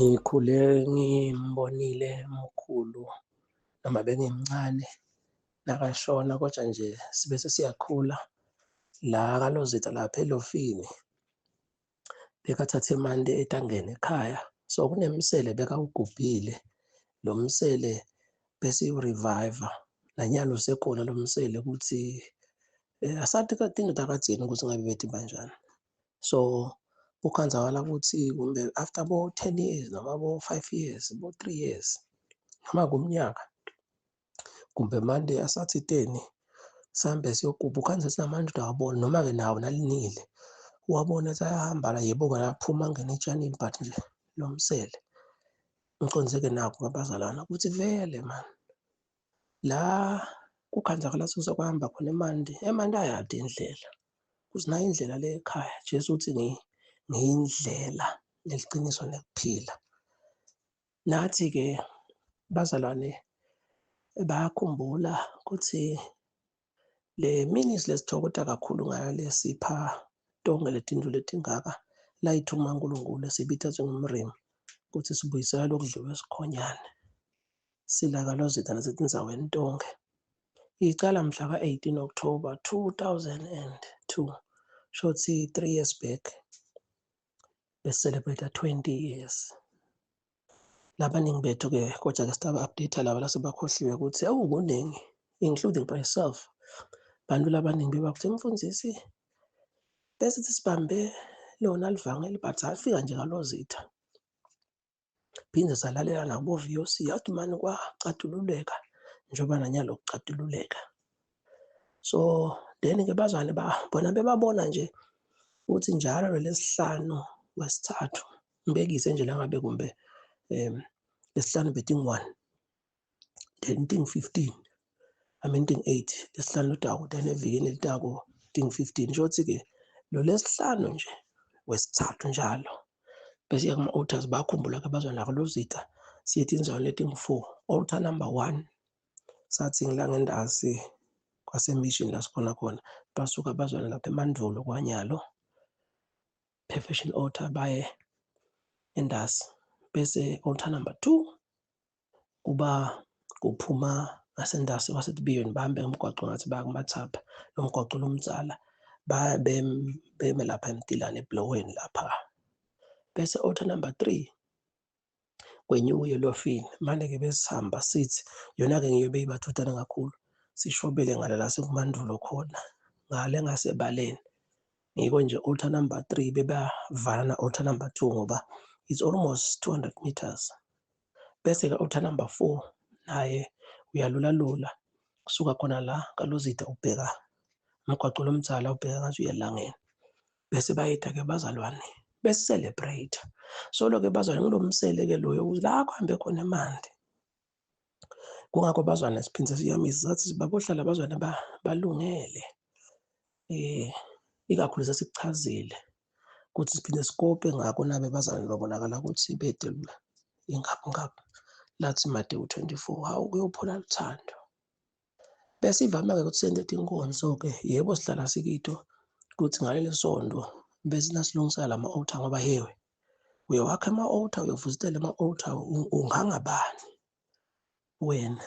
Ngikhule ngimbonile mkhulu noma bengimncane nakashona, kodwa nje sibe sesiyakhula la kaLozitha lapha elofini bekathatha emanti etangene ekhaya. So kunemisele bekawugubhile, lo msele besiwu-revive-a nanyalo usekhona lo msele ukuthi asathi tinto takadzeni ukuthi ngabe bethi banjani. So kukhanzakala ukuthi kumbe after bo-10 years noma bo-5 years, bo-3 years noma kumnyaka kumbe manje asathi teni sihambe siyogubha ukhanze sinamanje awaboni noma-ke nawo nalinile uwabona ethi ayahamba la, yebo-ke aphuma angene etshanini, but nje lo msele ngiconze-ke nakho ngabazalwana ukuthi vele mani la kukhanzakala sekuhamba khona emanti, emanti ayade indlela kuthi nayo indlela le ekhaya. Jesu uthi ngiyindlela neliqiniso nekuphila. Nathi-ke bazalwane bayakhumbula ukuthi le minis lesithokoza kakhulu ngayo lesipha tonke letindlu letingaka layithuma uNkulunkulu esibitha njengomrimi ukuthi sibuyisela lokudliwa esikhonyane silaka lozitha nasetindzaweni tonke. Icala mhla ka-18 October 2002, shothi 3 years back, besicelebrate 20 years. Labaningi bethu-ke kodwa-ke sitaba-update laba lasebakhohliwe ukuthi awukuningi, including myself. Bantu labaningi bebakuthi mfundisi bese sibambe lona livangeli, but safika nje ngalozitha phinde salalela nakubo VOC, yathi mani kwacatululeka njengoba nanyalo kucatululeka. So then-ke bazwane bona bebabona nje ukuthi njalo lesihlanu wesithathu ngibekise nje la ngabe kumbe lesihlanu beting 1 then ting 15, I mean ting 8 lesihlanu lotako, then evikini elitako ting 15. Nje ukuthi-ke lo lesihlanu nje wesithathu njalo bese iya kuma-altars. Bakhumbula-ke abazwana nako lozitha siye etindzaweni letingu-4. Altar number 1 sathi ngilangendasi kwase-mission la sikhona khona, basuka bazwana lapha emandulo kwanyalo perfection altar baye endasi. Bese altar number 2 kuba kuphuma ngasendasi kwasetibiyweni, bahambe ngomgwaqo ngathi baya kumathapha, lo mgwaqo lomdzala, baya beme lapha emtilane ebhulohweni lapha. Bese altar number 3 kwenyuke elofini manje-ke besihamba sithi yona-ke ngiyo beyibathuthana kakhulu, sishobele ngale la sekumandulo khona ngale ngasebaleni. Ngiko nje altar number 3 bebavala na altar number 2 ngoba it's almost 200 meters. Bese-ke altar number 4 naye uyalulalula kusuka khona la kalozitha ubheka umgwaqo lomdzala, ubheka ngathi uya elangeni. Bese bayeda-ke bazalwane bese-celebrate. So lo-ke bazalwane ngulo msele-ke loyo ukuthi la kuhambe khona emanti. Kungakho bazwane siphinde siyamisa sathi babohlala bazwane balungele ikakhulu sesikuchazile ukuthi siphinde sikope ngakho nabe bazalwane babonakala ukuthi bede ingaphu lathi Matewu 24 hawu kuyophola luthando. Bese ivama-ke ukuthi senze inkonzo-ke, yebo sihlala sikito ukuthi ngaleli sonto bese nasilungisa lama-altar ngoba hewe uyowakha ama-altar, uyovusitela ama-altar ungangabani wena.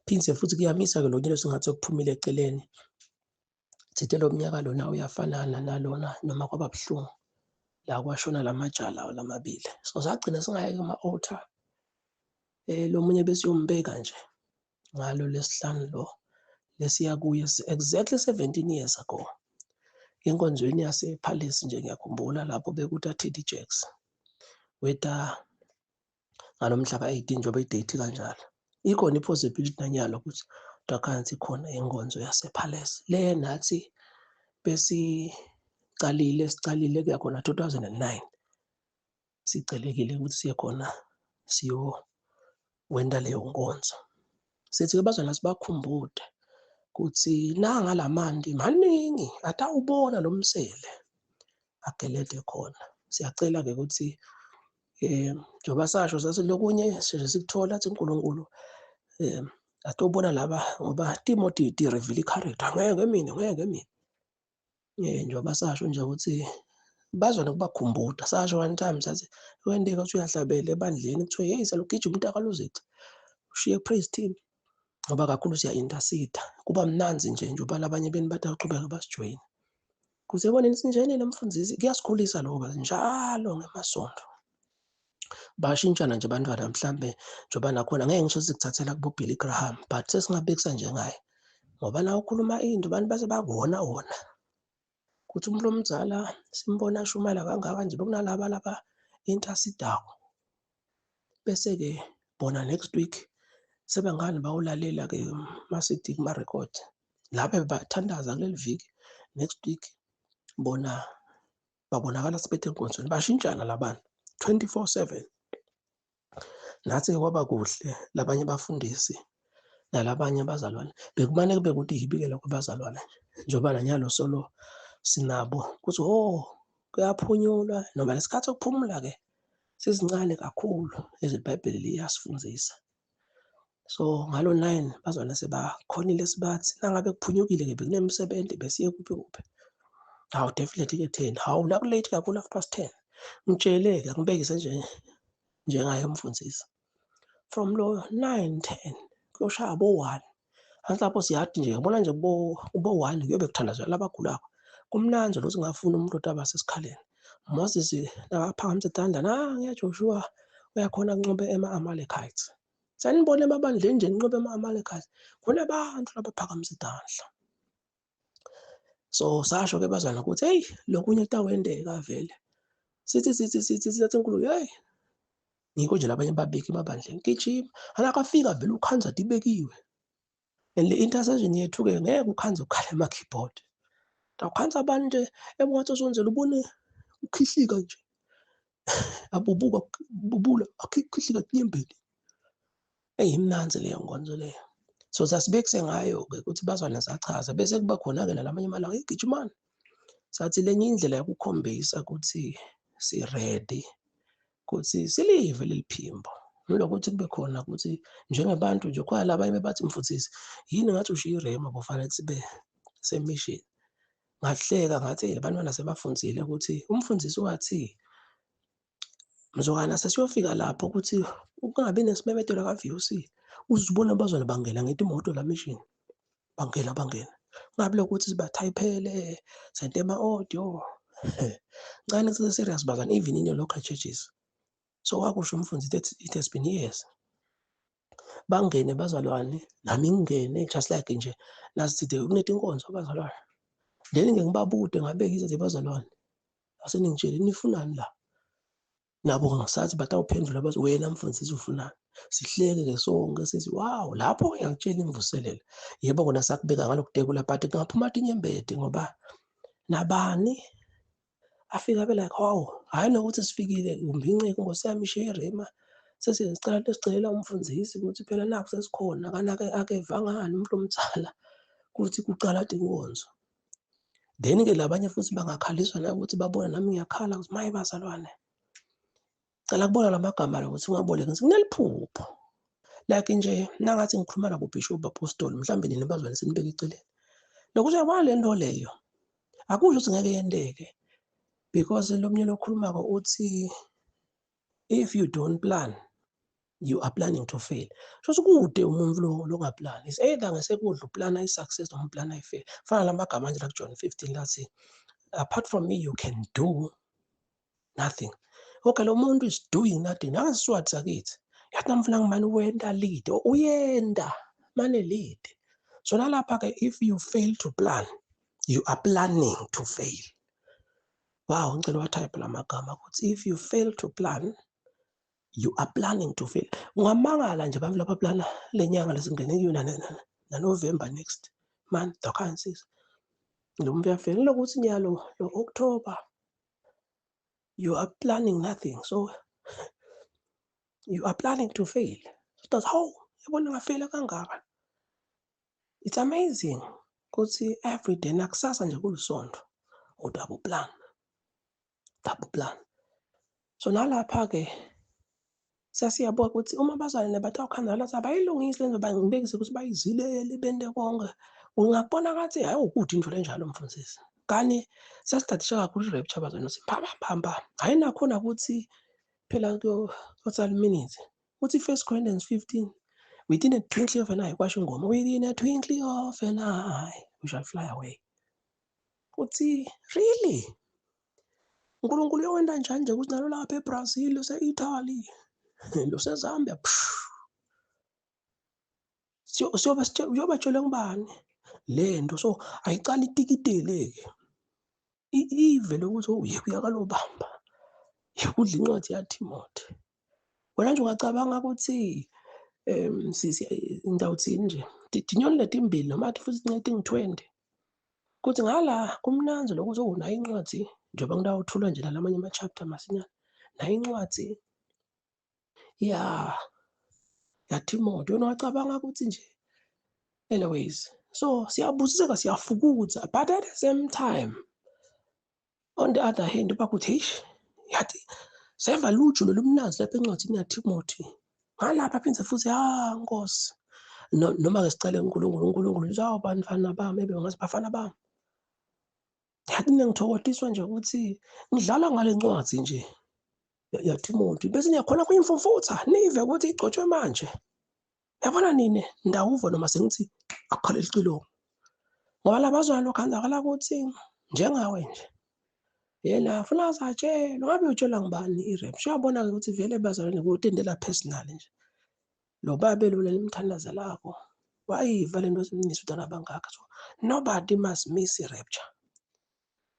Phinde futhi kuyamisa-ke lo nyelo sengathi sekuphumile eceleni. Thithe lo mnyaka lona uyafanana nalona noma kwaba buhlungu la kwashona lamajaha lawo lamabili. So sagcina singayeki ama-altar, lo munye besiyombeka nje ngalo lesihlanu lo lesiya kuye exactly 17 years ago enkonzweni yasePalace nje. Ngiyakhumbula lapho bekuta TD Jakes weta ngalo mhla ka-18 njengoba i-date kanjalo. Ikhona i-possibility nanyalo ukuthi takhansi ikhona inkonzo yasePalace le nathi besicalile sicalile kuya khona 2009, sicelekile ukuthi siye khona siyowenda leyo nkonzo. Sithi-ke bazwana sibakhumbude ukuthi nanga lamanti maningi atawubona lo msele agelede khona. Siyacela-ke ukuthi njengoba sasho sathi lokunye sisheshe sikuthola athi uNkulunkulu atobona laba ngoba timo ti-reveal i-character, ngeke mina ngeke mina njengoba sasho nje ukuthi Bazwana kubakhumbuda sasho one time sathi wendeka uthi uyahlabela ebandleni kuthiwe hey salugijima umntakaluzithi ushiye praise team ngoba kakhulu siya-intercede kuba mnanzi nje njengoba labanye beni bathi aqhubeka basijoyine kuze boneni sinjeni nomfundisi kuyasikhulisa lokho njalo ngemasonto bashintshana nje abantwana mhlambe njengoba nakhona ngeke ngisho sikuthathela kubo Billy Graham but sesingabekisa nje ngaye ngoba na ukhuluma into abantu base bakuwona wona kuthi umuntu omdala simbona ashumayela kangaka nje bekunalaba laba intercedako bese-ke bona next week sebangani bawulalela-ke ma-CD kuma-record lapho bathandaza kuleli viki next week bona babonakala sebethe enkonzweni bashintshana labantu 24/7. Nathi-ke kwaba kuhle labanye abafundisi nalabanye abazalwane bekumane kube kuthi yibikela kwabazalwane njengoba nanyalo solo sinabo kuthi oh kuyaphunyulwa noma lesikhathi sokuphumula-ke sizincane kakhulu ezibhayibheli liyasifundisa. So ngalo 9 bazalwane sebakhonile sibathi nangabe kuphunyukile-ke bekunemisebenzi besiye kuphi kuphi. Hawu definitely-ke 10 hawu nakulate kakhulu 10:30 ngitshele-ke ngibekise nje njengaye umfundisi from lo 9 10 kuyoshaya bo 1 angithi lapho siyadi nje yabona nje kubo 1 kuyobe kuthandazela abagulako kumnanzi lo singafuni umuntu otaba sesikhaleni. Moses nakaphakamisa itandla nangiya Joshua uyakhona kunqobe ema-Amalekites. Sanibona emabandleni nje ninqobe ema-Amalekites kunabantu labaphakamisa itandla. So sasho ke bazwana ukuthi hey lokunye kutawendeka vele sithi sithi sithi sithi inkulu hey ngikho nje labanye babiki emabandleni gijima alakafika vele ukhanza ibekiwe and le intercession yethu ke ngeke ukhanze ukhala ema-keyboard awukhanza abantu nje ebungathi usonzela ubone ukhihlika nje abubuka bubula akhihlika tinyembeni eyimnanzi leyo nkonzo leyo. So sasibekise ngayo-ke ukuthi bazwane sachaza bese kuba khona-ke nalamanye amalanga igijimani sathi lenye indlela yokukhombisa ukuthi si-ready ukuthi silive leli phimbo ngilokuthi kube khona ukuthi njengabantu nje khona labanye bebathi mfundisi yini ngathi ushiye irema kufanele sibe se-mission. Ngahleka ngathi labantwana sebafundile ukuthi umfundisi wathi mzukwana sesiyofika lapho ukuthi ukungabi nesimemetelo ka-VOC uzubona abazwana bangena ngetimoto la mission bangena ngabe lokuthi sibathayiphele sente ama-audio ncane kusese-serious bazana even in your local churches. So wakusho umfundisi it has been years bangene bazalwane nami ngingene just like nje nasithe kunetinkonzo abazalwane then ngeke ngibabude ngabekisa nje bazalwane aseningitshele nifunani la nabo ngasathi batawuphendula bathi wena mfundisi ufunani sihleke ke sonke sithi wow lapho ngiyakutshela imvuselelo. Yebo kona sakubeka ngalokutekula but kungaphuma tinyembeti ngoba nabani afika be like wow hayi nokuthi sifikile kumbe inceku nkosi yami ishiye irema sesicela lesicelela umfundisi ukuthi phela nakho sesikhona kanake akevangani umuntu omdala ukuthi kuqala inkonzo. Then ke labanye futhi bangakhaliswa na ukuthi babona nami ngiyakhala ukuthi maye bazalwane cela kubona lamagama la ukuthi ungaboleka ngithi ngineliphupho like nje nangathi ngikhuluma nabo bishop apostoli mhlawumbe nina bazalwane sinibeke eceleni lokuthi uyabona le nto leyo akusho ukuthi ngeke yenteke because lo mnye lokhulumako uthi if you don't plan you are planning to fail. Sho kude umuntu lo longaplan is either ngesekudla uplana i-success noma uplana i-fail. Fana lamagama nje la kuJohn 15 lathi apart from me you can do nothing. Okay lo muntu is doing nothing nangesiswati sakithi yathi namfuna ngimane wenta lead uyenda mane lead. So nalapha ke if you fail to plan you are planning to fail. Wow ngicela watype lamagama ukuthi if you fail to plan you are planning to fail. Ungamangala nje abantu lapha plana lenyanga lesingene kuyona na November next month dokhansisa lo muntu uyafela lokuthi nyalo lo October you are planning nothing so you are planning to fail. So that's how yabona ngafela kangaka. It's amazing ukuthi every day nakusasa nje kulisonto udouble plan double plan. So nalapha ke sasiyabuka ukuthi uma abazalwane batawukhanda lathi abayilungisi lento bangibekise ukuthi bayizilele bente konke ungakubona ngathi hayi ukuthi into lenjalo mfundisi. Kani sasitadisha kakhulu i-rapture bazalwane, pamba hhayi nakhona ukuthi phela kuyotsala minutes. Uthi First Corinthians 15, within a twinkling of an eye, kwasho ingoma, within a twinkling of an eye we shall fly away. Uthi really uNkulunkulu uyowenta njani nje ukuthi nalo lapha eBrazil, lose-Italy, lose-Zambia, siyobatshela ngubani le nto? So ayicala itikitele-ke ivele ukuthi oh yebo uyakalobamba yekudla incwadi yaTimothy. Wena nje ungacabanga ukuthi ngitawuthini nje tinyoni letimbili noma futhi tincede ngi-20 kuthi ngala kumnanzi lokuthi oh nayo incwadi njengoba ngitawuthula nje nalamanye ama-chapter masinyane, nayo incwadi ya yaTimothy. Wena wacabanga ukuthi nje anyways, so siyabusiseka siyafukutsa, but at the same time on the other hand bakuthi eish yathi seva luju lolumnanzi lapha encwadini yaTimothy ngalapha phindze futhi ah Nkosi noma ke sicele uNkulunkulu, uNkulunkulu uthi awu bantwana bami ebe ngathi bafana bami. Yathi mina ngithokotiswa nje ukuthi ngidlala ngale ncwadi nje yaTimothy bese niyakhona kuyimfumfutha nive ukuthi igcotshwe manje. Yabona nini ndawuva noma sengithi akukhalela icilongo ngoba labazwana lokhanzakala ukuthi njengawe nje yena funa azatshelwa ngabe utshelwa ngubani i-rapture. Uyabona-ke ukuthi vele bazalwane kutendela personal nje lo babe lo lemthandaza lakho wayiva le nto simnisutana bangaka, so nobody must miss i-rapture.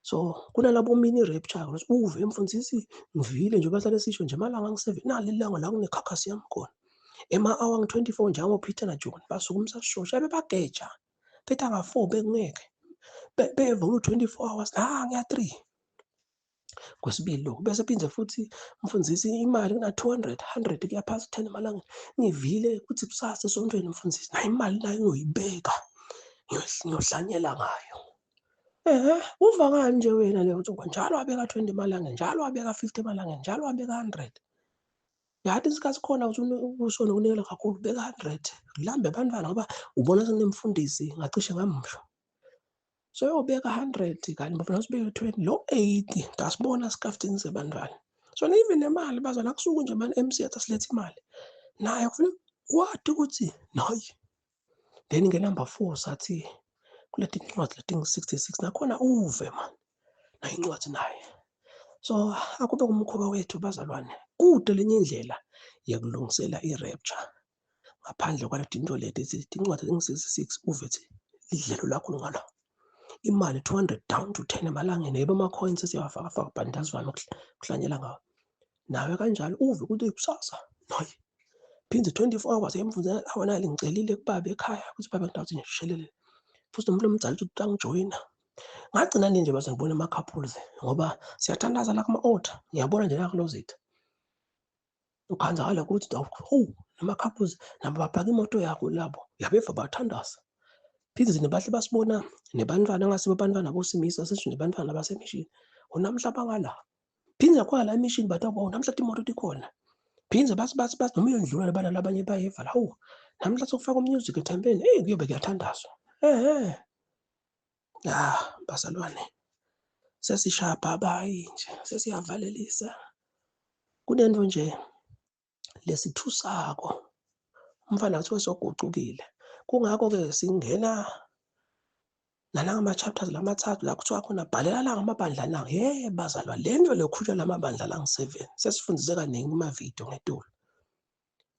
So kunalabo mini rapture uve mfundisi ngivile nje bahlale sisho nje amalanga angu-7 nali ilanga la kunekhakhasi yami khona ema-hour angu-24 njengoPeter naJohn basukumisa sishosha bebageja bethi anga-4 bekungeke beva u-24 hours la ngiya-3 kwesibili lokhu. Bese phinde futhi mfundisi imali kuna 200 100 kuya phasi 10 emalangeni ngivile ukuthi kusasa esontweni mfundisi nayo imali nayo ngiyoyibeka ngiyohlanyela ngayo. Uva ngani nje wena leyo nsuku njalo wabeka 20 emalangeni, njalo wabeka 50 emalangeni, njalo wabeka 100. Yathi isikhathi khona ukuthi usona ukunikela kakhulu beka 100 kulambe abantwana ngoba ubona sekunemfundisi ngacishe ngamsho. So uyobeka 100 kanti bafuna sibeke 20 lo 80 ngasibona sikaftini sebantwana. So even nemali bazana kusuku nje manje MC athi silethe imali naye kufanele kwathi ukuthi nayi. Then nge number 4 sathi kuleti incwadi leti 66 nakhona uve man nayo incwadi naye. So akube kumkhuba wethu bazalwane kude lenye indlela yokulungisela i-rapture ngaphandle kwaleti into leti incwadi engu-66 uve thi idlelo lakho ngalo imali 200 down to 10 emalangeni yebo ama-coins siyawafaka faka but asivame ukuhlanyela ngawo nawe kanjalo uve ukuthi kusasa nayi phinde 24 hours emfundisa awanali ngicelile kubaba ekhaya ukuthi baba ngidawuthi nje shelele futhi nomuntu omdala uthi utangijoyina. Ngagcina nje base ngibona ama-couples ngoba siyathandaza la kuma-altar ngiyabona nje la closet ukhanzakala ukuthi oh nama-couples nabo bapaka imoto yakho labo yabeva bathandaza phinde nebahle basibona nebantwana ngasibo abantwana bosimisa sesho nebantwana basemishini unamhla bangala phinde khona la emishini bathi oh namhla imoto ikhona phinde basi basi basi noma uyondlula labana labanye bayeva la oh namhla sokufaka umusic ethempelini eh kuyobe kuyathandazwa bazalwane sesishaya bhabayi nje sesiyavalelisa kunento nje lesithusako umfana kuthiwa sogucukile. Kungakho-ke singena nalanga ama-chapters lamathathu la kuthiwa khona bhalela la ngamabandla la. Ye bazalwa le nto lekhutshwa lamabandla la ngu-7 sesifundise kaningi kuma-video ngetulo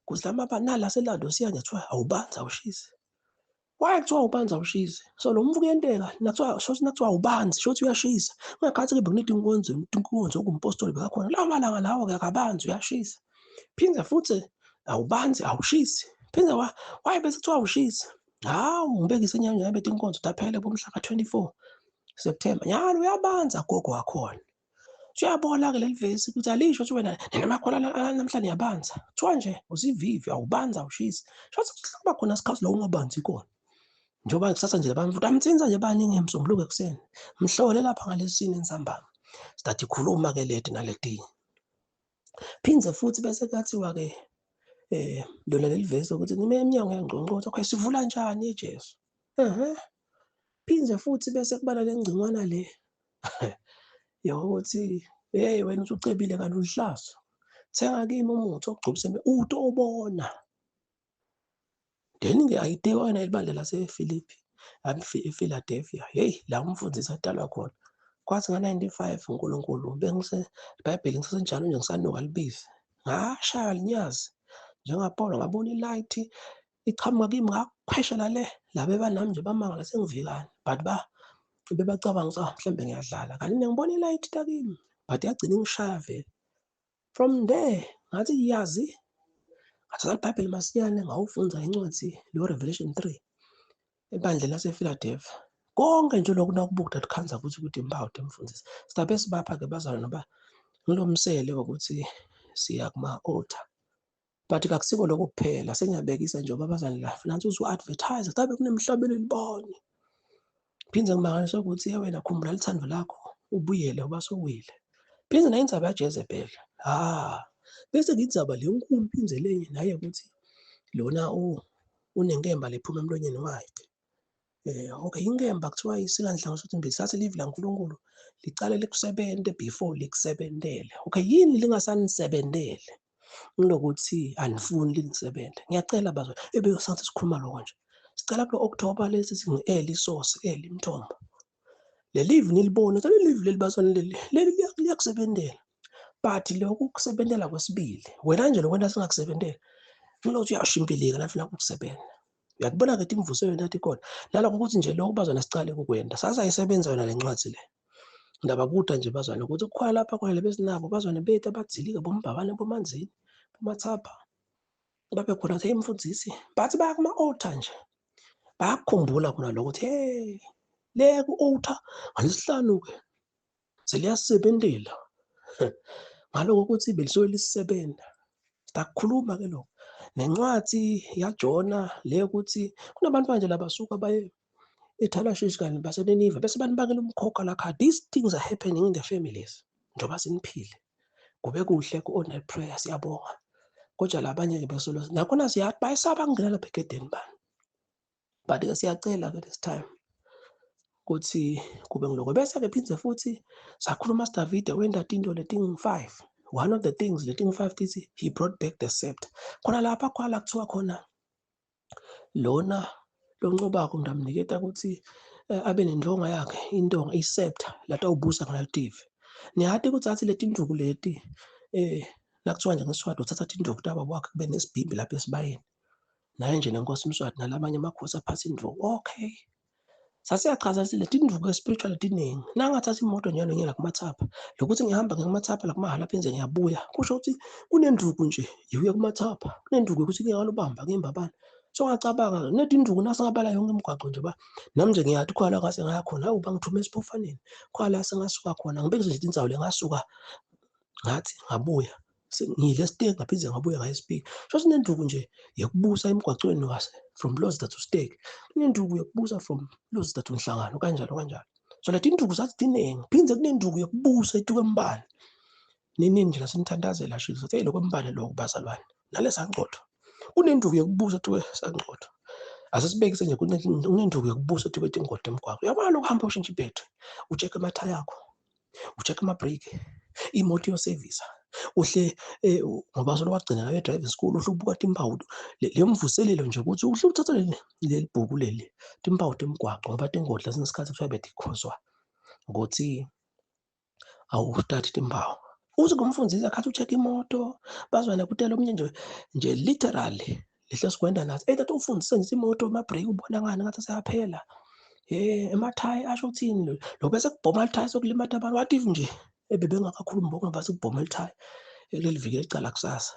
kuze lamabandla nala seLaodicea nje kuthiwa awubanzi awushisi. Why kuthiwa awubanzi awushisi? So lo mvu kuyenteka nakuthiwa shothi nakuthiwa awubanzi shothi uyashisa. Ungakhathi ke bekunida inkonzo inkonzo okumpostoli bekakhona lawo malanga lawo ke akabanzi uyashisa. Phinde futhi awubanzi awushisi. Phinde why bese kuthiwa awushisi? Hawu ngibekise inyanga bethi inkonzo taphele bomhla ka-24 September. Nyalo uyabanza gogo wakhona. Uyabona ke leli vesi ukuthi alisho ukuthi wena nina makhola namhlanje niyabanza. Kuthiwa nje usivivi awubanza awushisi. Shothi kuba khona isikhathi la ungabanzi khona. Njengoba kusasa nje abantu futhi amthinza nje baningi emsombuluko ekuseni. Mhlole lapha ngalesine nsambama. Sidathi khuluma ke leti naleti. Phinde futhi bese kuthiwa ke lona leli vesi ukuthi nime eminyango yangqongqotha okay sivula njani eJesu. Phinde futhi bese kuba nale ngcingwana le Yokuthi hey wena usucebile kanti ulihlazo. Thenga kimi umuthi okugcobisa utobona. Then-ke ayitekwana ibandla laseFilipi, ePhiladelphia. Hheyi, la umfundisi atalwa khona. Kwathi nga-95 uNkulunkulu bengise iBhayibheli ngisesenjalo nje ngisanuka libize. Ngashaywa linyazi njengaPawulu ngabona ilight iqhamuka kimi ngakhweshela le laba ebanami nje bamangala sengivikani but ba bebacabanga ukuthi ah mhlawumbe ngiyadlala kanti mina ngibona ilight takimi but yagcina ingishaya vele. From there ngathi yazi ngathatha iBhayibheli masinyane ngawufunza incwadi lo Revelation 3 ebandleni lasePhiladelphia. Konke nje lokhu nakubuka kukhanza ukuthi ukuthi impawu temfundisi. Sidabe sibapha-ke bazalwane noba ngilomsele wokuthi siya kuma-altar. But kakusiko lokho kuphela sengiyabekisa nje abazali la finance uzu-advertise sabe kunemhlabeleli bani. Phinde ngimangaliswa ukuthi wena khumbula lithando lakho ubuyele uba sowile. Phinde nayo indzaba yaJezebel. Ah, bese ngidzaba le nkulu phinde lenye naye ukuthi lona unenkemba lephuma emlonyeni wakhe. Okay, inkemba kuthiwa isika nhlangothi zombili sathi live laNkulunkulu licale likusebente before likusebentele. Okay, yini lingasanisebentele? Kunokuthi anifuni linisebenze. Ngiyacela bazwa ebe sathi sikhuluma lokho nje. Sicela kulo October lesi singu-early source, early mthombo. Le live nilibone, leli live leli bazwana leli, leli liyakusebentela. But lokhu kusebentela kwesibili, wena nje lokwenta singakusebentela. Kunokuthi uyashimpilika nafuna ukukusebenza. Uyakubona-ke ukuthi imvuselelo nathi ikhona. Nalokho ukuthi nje lokhu bazwana sicale kukwenda. Sasayisebenza yona le ncwadi le. Ndaba kuda nje bazwana ukuthi kukhona lapha khona lebesinabo bazwana bethu abadzilika bombabane bomanzini bomathapha babe khona ukuthi mfundisi bathi baya kuma-altar nje bayakukhumbula khona lokho ukuthi hey le ku-altar ngalesihlanu-ke seliyasebentela ngaloko ukuthi belisuke lisebenza. Sidakukhuluma ke lokho nencwadi yaJona le yokuthi kunabantu manje labasuka baye eThalashishi kanye baseNiniva bese banibangela umkhokha lakha. These things are happening in the families njengoba siniphile kube kuhle ku-all night prayer siyabonga kodwa labanye-ke besolo nakhona siyathi bayesaba kungena lapha egedeni bani. But-ke siyacela-ke this time ukuthi kube ngiloko. Bese-ke phinde futhi sakhuluma siDavide wenda tinto letingu-5. One of the things letingu-5 tithi he brought back the scepter. Khona lapha kwala kuthiwa khona lona lonqobako ngitamniketa ukuthi abe nendlonga yakhe intonga i-scepter latawubusa ngayo tive. Niyati ukuthi athi letinduku leti nakuthiwa nje ngeSiswati uthatha tinduku tababa wakhe kube nesibhimbi lapha esibayeni. Naye nje nenkosi Mswati nalamanye amakhosi aphatha induku. Okay. Sasiyachaza sithi leti nduku spiritual letiningi. Nangathatha imoto njalo ngiya kumathapha. Lokuthi ngihamba ngiya kumathapha la kumahala phindze ngiyabuya. Kusho ukuthi kunenduku nje yibuya kumathapha. Kunenduku ukuthi ngiyalubamba ngimbabana. So ngacabanga netinduku nasingabala yonke imigwaqo nje ba nami nje ngiyathi khona la ngase ngaya khona hawu bangithume esiphofaneni. Khona la sengasuka khona ngibeke nje indzawo lengasuka ngathi ngabuya. Ngile Stegi ngaphinde ngabuya ngaye eSpiki. So sinenduku nje yokubusa emgwaqweni wase from Lozitha to Stegi. Kunenduku yokubusa from Lozitha to Nhlangano kanjalo kanjalo. So leti nduku zathi tiningi. Phinde kunenduku yokubusa ituke embane. Nini nje lasinithandazela shilo sathi hey lokwembane lokho bazalwane. Nale sangcotho. Kunenduku yokubusa tuke sangcotho. Asisibekise nje kunenduku yokubusa tuke tingodo emgwaqo. Uyabona lokuhamba ushintsha ibhetri. Ucheck amathaya akho. Ucheck ama-brake, imoto iyosevisa uhle ngoba solowagcina nayo e-driving school uhle ubuka timpawu leyo mvuselelo nje ukuthi uhle uthathe leli bhuku leli timpawu temgwaqo ngoba tingodla sinesikhathi kuthiwa betikhozwa ukuthi awuthathi timpawu. Uze kumfundisa khathi ucheck imoto bazwana kutela omunye nje nje literally lehle sikwenda nathi hey tata ufundise nje imoto ama-brake ubona ngani ngathi seyaphela. Emathayi asho ukuthini lo bese kubhoma lithayi sokulimata abantu what if nje ebebengakakhulumi bonke base kubhoma lithayi leli viki elicala kusasa.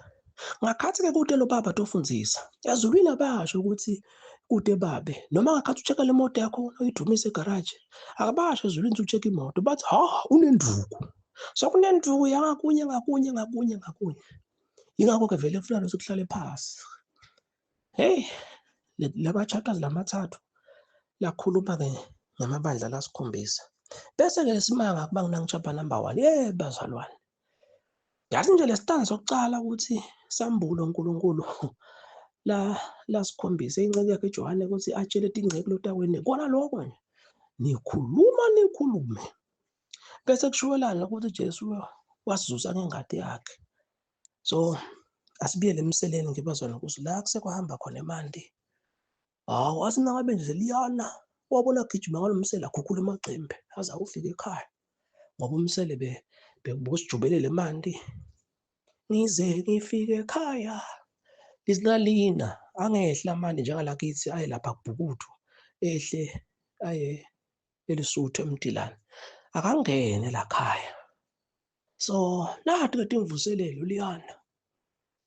Ngakhathi-ke kude lo baba tofundzisa ezulwini abasho ukuthi kude babe noma ngakhathi ucheck le moto yakho uyidumise egaraji akabasho ezulwini ukuthi ucheck imoto bathi ha unenduku. So kunenduku yangakunye ngakunye ngakunye ngakunye. Yingakho-ke vele kufuna lokuthi kuhlale phasi. Hey, lama chapters lamathathu lakhuluma-ke ngamabandla lasikhombisa. Bese-ke lesimanga kuba nginangu chapter number 1. Yebo bazalwane. Yazi nje lesitanza sokucala ukuthi sambulo uNkulunkulu la lasikhombisa inceku yakhe uJohane ukuthi atshele tingceku lotakwene kona lokho nje. Nikhuluma nikhulume. Bese kushiwelana ukuthi uJesu wasizuza ngengadi yakhe. So asibuyele emseleni nje bazwana ukuthi la kusekuhamba khona emanti. Hawu athi nangabe nje liyana wabona gijima ngalomsele akhukhula amagcembe aze awufike ekhaya ngoba umsele bekusijubelela emanti. Ngize ngifike ekhaya lizinalina angehla amanti njengalakithi aye lapha kubhukuthu ehle aye eLesotho eMdilane akangene lakhaya. So nathi ke timvuselelo liyana.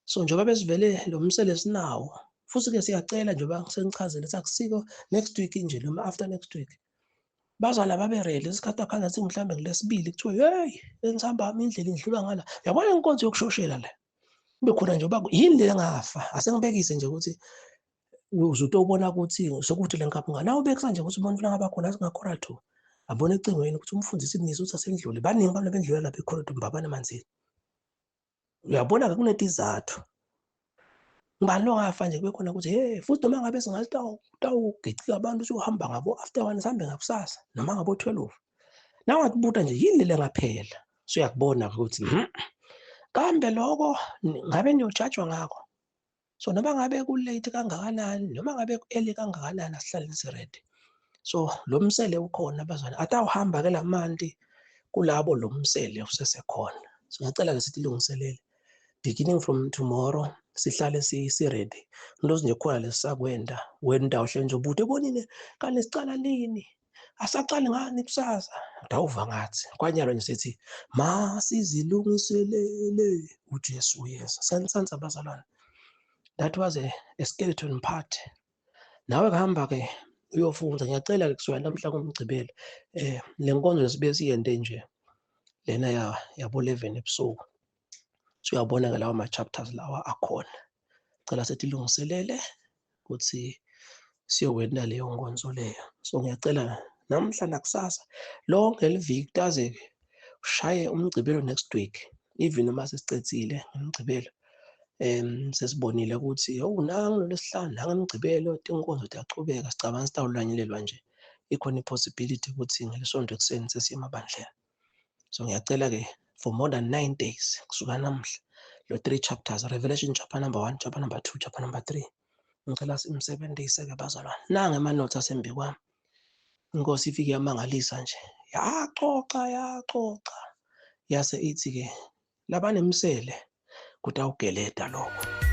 So njengoba besivele lo msele sinawo futhi ke siyacela njengoba sengichazile sakusiko next week nje noma after next week bazala babe ready isikhathi akhanza sithi mhlambe ngilesibili kuthiwe hey engisihamba indlela indlula ngala yabona inkonzo yokushoshela le kube khona nje uba yini le engafa asengibekise nje ukuthi uzutobona ukuthi sokuthi le nkampani ngana ubekisa nje ukuthi umuntu ngaba khona singakhora 2 abone ecingweni ukuthi umfundisi kunise ukuthi asendlule baningi abantu bendlula lapha ekhorridor mbabane emanzini uyabona ke kunetizathu ngibani longafa nje kube khona ukuthi hey futhi noma ngabe singathi tawugicika abantu usuhamba ngabo after 1 sihambe ngakusasa noma ngabo 12 nawakubuta nje yini le ngaphela so uyakubona ukuthi kambe lokho ngabe niyojajwa ngakho. So noma ngabe ku-late kangakanani noma ngabe ku-early kangakanani asihlaleni si-ready. So lo msele ukhona bazwana atawuhamba ke lamanti kulabo lo msele usesekhona. So ngiyacela ke sithi lungiselele beginning from tomorrow sihlale si-ready. Into nje khona lesisakwenda wena uhle nje ubude ebonile kanti sicala nini asaqali ngani kusasa ndawuva ngathi kwanyalo nje sithi masizilungiselele uJesu uyeza. Sansansa bazalwane, that was a skeleton part. Nawe kuhamba ke uyofunda. Ngiyacela ke kusuka namhla kumgcibelo le nkonzo sibe siyende nje lena yabo 11 ebusuku. So uyabona ke lawa ma chapters lawa akhona. Cela sethi lungiselele ukuthi siyowenda leyo nkonzo leyo. So ngiyacela namhla nakusasa lonke leviki taze ushaye umgcibelo next week even noma sesicedzile umgcibelo sesibonile ukuthi oh nangu lesihlanu nangu umgcibelo tinkonzo tiyachubeka sicabanga sitawulanyelelwa nje ikhona ipossibility ukuthi ngelisonto ekuseni sesiye emabandleni. So ngiyacela ke for more than 9 days kusuka namhla lo 3 chapters Revelation chapter number 1 chapter number 2 chapter number 3 ngicela simsebenzise ke bazalwane. Nange ama notes asembi kwami inkosi ifike yamangalisa nje yaxoxa yaxoxa yase ithi ke labanemsele kutawugeleda lokho.